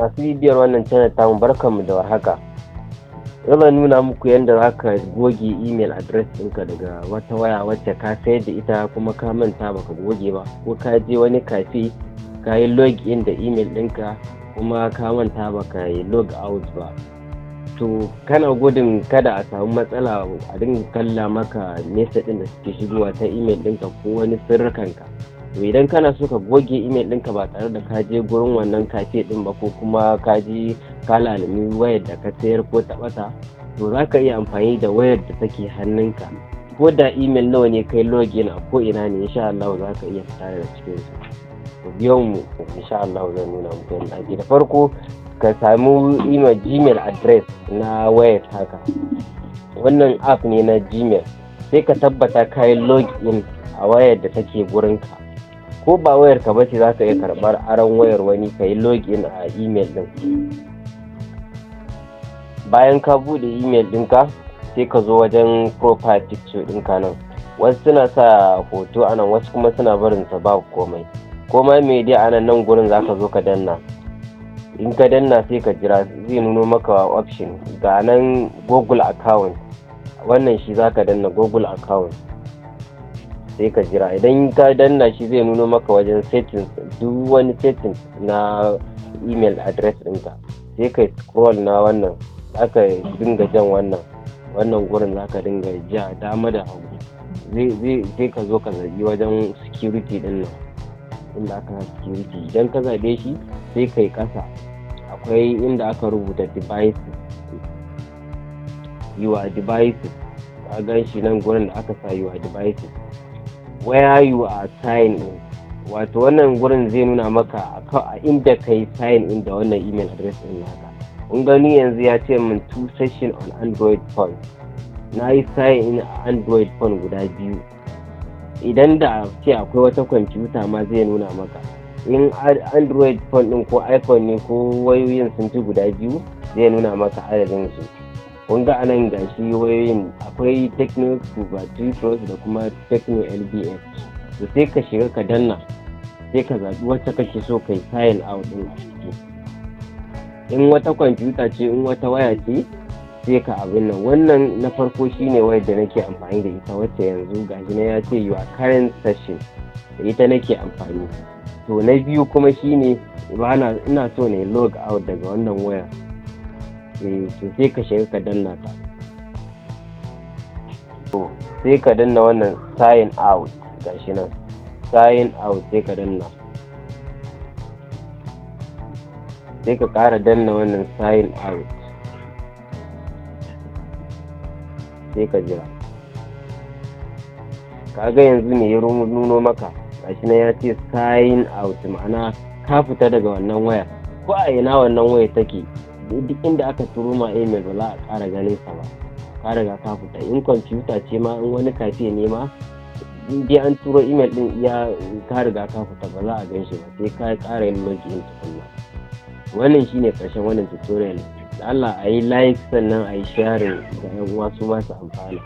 Masu bibiyar wannan channel tamu, barkanmu da warhaka. Yau zan nuna muku yadda za ka goge email address ɗinka daga wata waya wacce ka sayar da ita kuma ka manta baka goge ba, ko ka je wani cafe ka yi log in da email ɗinka kuma ka manta baka yi log out ba. To kana gudun kada a samu matsala a dinga kalla maka message ɗin da suke shigowa ta email ɗinka ko wani sirrikanka. To idan kana so ka goge email ɗinka ba tare da ka je gurin wannan cafe ɗin ba, ko kuma ka je ka lalumi wayar da ka sayar ko ta ɓata, to za ka iya amfani da wayar da take hannunka. Ko da email nawa ne kai login a ko ina ne, insha Allah za ka iya fita daga cikin su. Ku biyo mu, insha Allah zan nuna muku yadda ake. Da farko ka samu email, Gmail address na wayar taka. Wannan app ne na Gmail. Sai ka tabbata ka yi login a wayar da take gurinka. Ko ba wayar ka bace, za ka iya karɓar aron wayar wani ka yi login a email ɗin. Bayan ka buɗe email ɗinka, sai ka zo wajen profile picture ɗinka nan. Wasu suna sa hoto a nan, wasu kuma suna barin sa ba komai. Komai mai dai a nan, nan gurin za ka zo ka danna. In ka danna, sai ka jira, zai nuno maka option. Ga nan Google account, wannan shi za ka danna, Google account. Sai ka jira. Idan ka danna shi, zai nuno maka wajen settings, duk wani settings na email address ɗinka. Sai ka scroll na wannan, za ka dinga jan wannan gurin, za ka dinga ja dama da hagu. Sai ka zo ka zaɓi wajen security ɗin nan, inda aka sa security. Idan ka zaɓe shi, sai kai ƙasa, akwai inda aka rubuta devices, your devices. Ka gan shi nan gurin da aka sa your devices, where you are sign in. Wato wannan gurin zai nuna maka a inda ka yi sign in da wannan email address ɗin naka. Kun gani, yanzu ya ce min two session on Android phone. Na yi sign in a Android phone guda biyu. Idan da ce akwai wata kwamfuta ma, zai nuna maka. In Android phone ɗin ko iPhone ne, ko wayoyin sun fi guda biyu, zai nuna maka adadin su. Kun ga anan gashi wayoyin, akwai Tecno Scuba 3 Plus da kuma Tecno LBS. To sai ka shiga ka danna, sai ka zaɓi wacce kake so kai sign out ɗin a ciki. In wata kwamfuta ce, in wata waya ce, sai ka abin nan. Wannan na farko shine wayar da nake amfani da ita, wacce yanzu gashi na ya ce your current session, da ita nake amfani. To na biyu kuma shine bana ina so ne log out daga wannan wayar. Eh, to sai ka shiga ka danna ta. To sai ka danna wannan sign out, gashi nan sign out. Sai ka danna, sai ka ƙara danna wannan sign out, sai ka jira. Kaga yanzu ne ya nuno maka, gashi nan ya ce sign out, ma'ana ka fita daga wannan wayar. Ko a ina wannan wayar take, duk inda aka turo ma email, ba za a ƙara ganin sa ba, ka riga ka fita. In kwamfuta ce ma, in wani cafe ne ma, in dai an turo email din, iya ka riga ka fita, ba za a gan shi ba, sai ka ƙara yin login tukunna. Wannan shine ƙarshen wannan tutorial. Da Allah a yi like, sannan a yi sharing ga 'yan uwa su ma su amfana.